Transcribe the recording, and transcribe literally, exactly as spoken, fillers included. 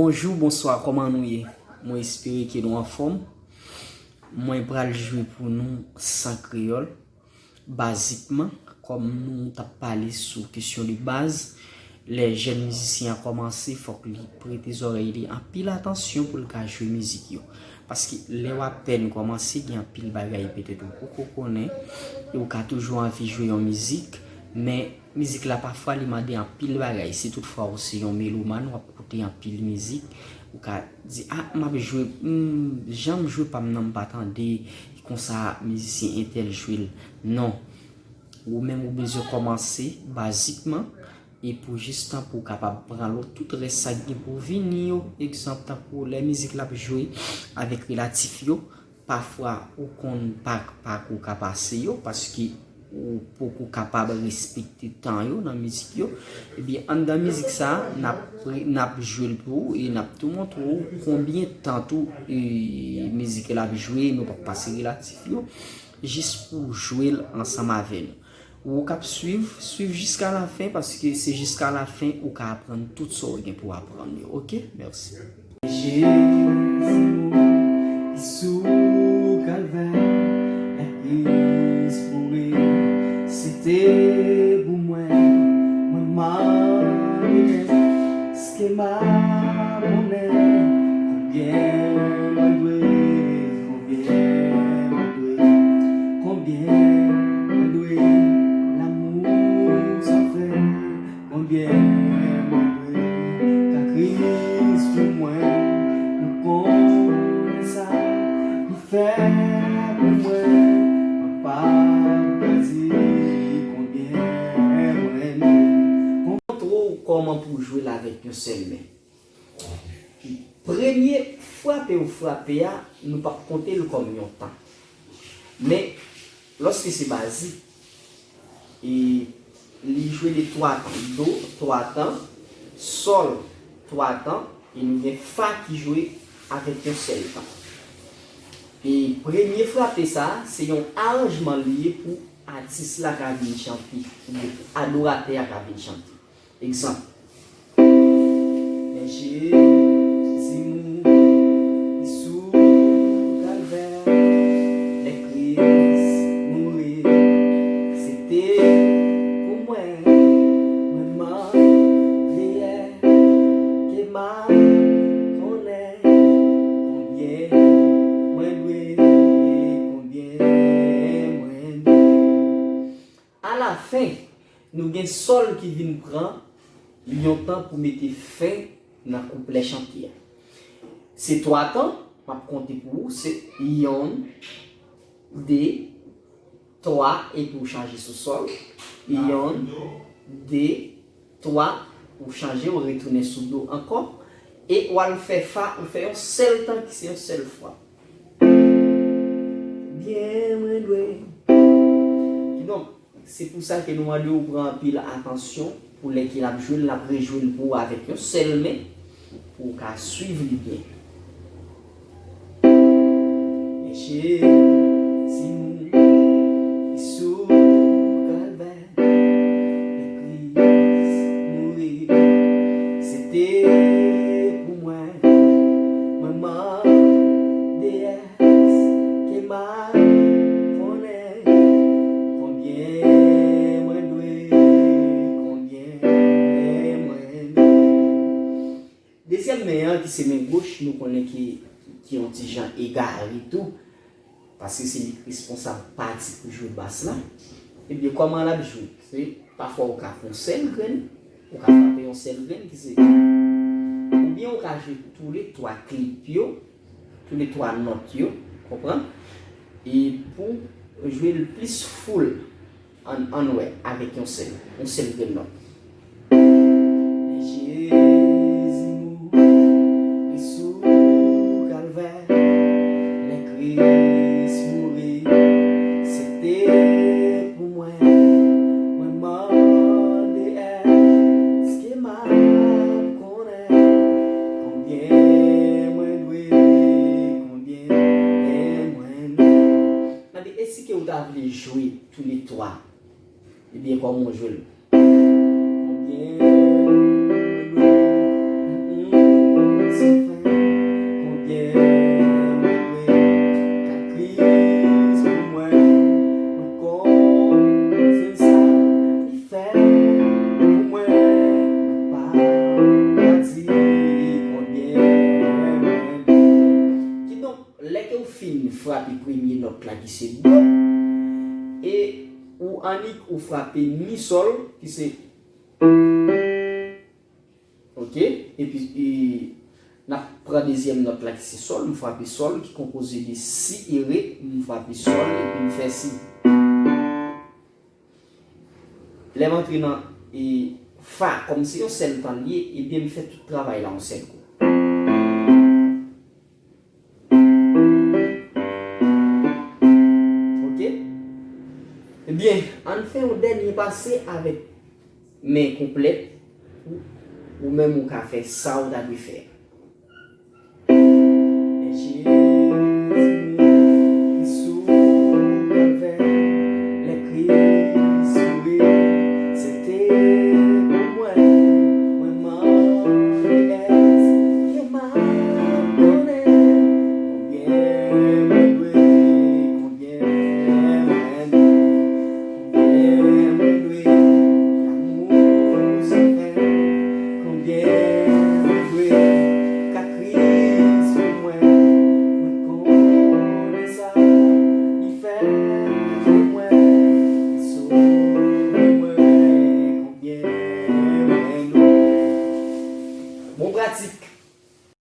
Bonjou, bonswa, kòman nou ye? Mwen espere ke nou anfòm. Mwen pral jwe pou nou san kreyòl. Bazikman, kòm nou t ap pale sou kesyon de baz, lè jèn mizisyen an kòmanse, fòk li prete zòrèy li anpil atansyon pou l ka jwe mizik yo. Paske lè w apèn kòmanse, gen anpil bagay petèt ou poko konnen, e ou ka toujou anvi jwe yon mizik, men mizik la pafwa li mande anpil bagay. Si toutfwa ou se yon melomàn, w ap koute anpil mizik, ou ka di, "Ah, m ap jwe, hmm, jan m jwe pa m nan m pa tande, konsa mizisyen entèl jwe l." Non. Ou menm ou bezwen kòmanse bazikman, e pou jis tan pou w kapab pran lòt tout rès sa k gen pou vini yo. Egzanp, tankou lè mizik la ap jwe avèk relatif yo, pafwa ou konn pa, pa kou ka pase yo, paske ou poko kapab respekte tan yo nan mizik yo. Ebyen, anndan mizik sa, n ap pre-, n ap jwe l pou ou e n ap tou montre w konbyen tan tou, e, mizik la ap jwe, nou p ap pase relatif yo, jis pou w jwe l ansanm avè nou. Ou k ap swiv, swiv jiska lafen, paske se jiska lafen ou ka aprann tout sa w gen pou w aprann yo. Oke? Mèsi. Jezi mouri sou Kalvè, lè Kris mouri, se te pou mwen. Mwen mande, èske m ap konnen konbyen mwen dwe, konbyen mwen dwe, konbyen mwen dwe, lanmou sa fè, konbyen mwen dwe, ka Kris pou mwen, nou konnen sa li fè pou mwen, mwen p ap ka di konbyen mwen dwe. Montre w kòman pou w jwe l avèk yon sèl men. Premye frape ou frape a, nou p ap konte l kòm yon tan. Men, lòske se bazik, e li jwe de twa tan, do, twa tan, sòl, twa tan, e nou gen fa ki jwe avèk yon sèl tan. E premye frape sa a, se yon aranjman li ye pou atis la ka vin chante, oubyen pou adoratè a ka vin chante. Egzanp. Men Jezi mouri sou Kalvè, lè Kris mouri, se te pou mwen, mwen mande, èske m ap konnen konbyen mwen dwe, konbyen mwen dwe. Alafen, nou gen sòl ki vin pran yon tan pou mete fen nan kouplè chante a. Se twa tan, m ap konte pou ou, se yonn, de, twa, epi ou chanje sou sòl. Yonn, de, twa, ou chanje, ou retounen sou do ankò. E w al fè fa, ou fè yon sèl tan ki se yon sèl fwa. Byen mwen dwe. Kidonk, se pou sa ke nou mande w pran anpil atansyon pou lè ke l ap jwe l, l ap rejwe l pou ou avèk yon sèl men, pou w ka swiv li byen. Men Jezi mouri sou Kalvè, lè Kris mouri, se te pou mwen, mwen mande, èske m ap konnen konbyen mwen dwe, konbyen mwen dwe. Dezyèm men an, ki se men goch, nou konnen ki, ki yon ti jan egare tou, paske se li k responsab pati pou jwe bas la. Ebyen, kòman l ap jwe? Se pafwa ou ka fè yon sèl grenn, ou ka frape yon sèl grenn ki se, oubyen ou ka jwe toulètwa klip yo, toulètwa nòt yo, konprann? E pou jwe l plis full, ann, ann wè, avèk yon sèl, yon sèl grenn nòt. Jezi mouri sou Kalvè, lè Kris mouri, se te pou mwen, mwen mande, èske m ap konnen konbyen mwen dwe, konbyen mwen dwe. Mande, èske w ta vle jwe toulètwa? Ebyen, kòman w jwe l? Konbyen mwen dwe, mm, mm, si ou annik ou frape mi sòl, ki se, oke, epi e, n ap pran dezyèm nòt la ki se sòl, m frape sòl ki konpoze de si e re, m frape sòl epi m fè si. Lè m antre nan e, fa, kòm se yon sèl tan l ye, ebyen m fè tout travay la yon sèl kou. Oke? Ebyen, ann fè yon dènye pase avèk men konplèt. Ou, ou menm ou ka fè sa ou ta dwe fè. Jezi mouri sou Kalvè, lè Kris mouri, se te pou mwen, mwen mande èske m ap konnen konbyen mwen dwe, konbyen mwen dwe, konbyen mwen dwe, lanmou san fen, konbyen mwen dwe, ka Kris pou mwen, mwen konnen sa li fè pou mwen, li sove mwen, konbyen mwen dwe. Bon pratik.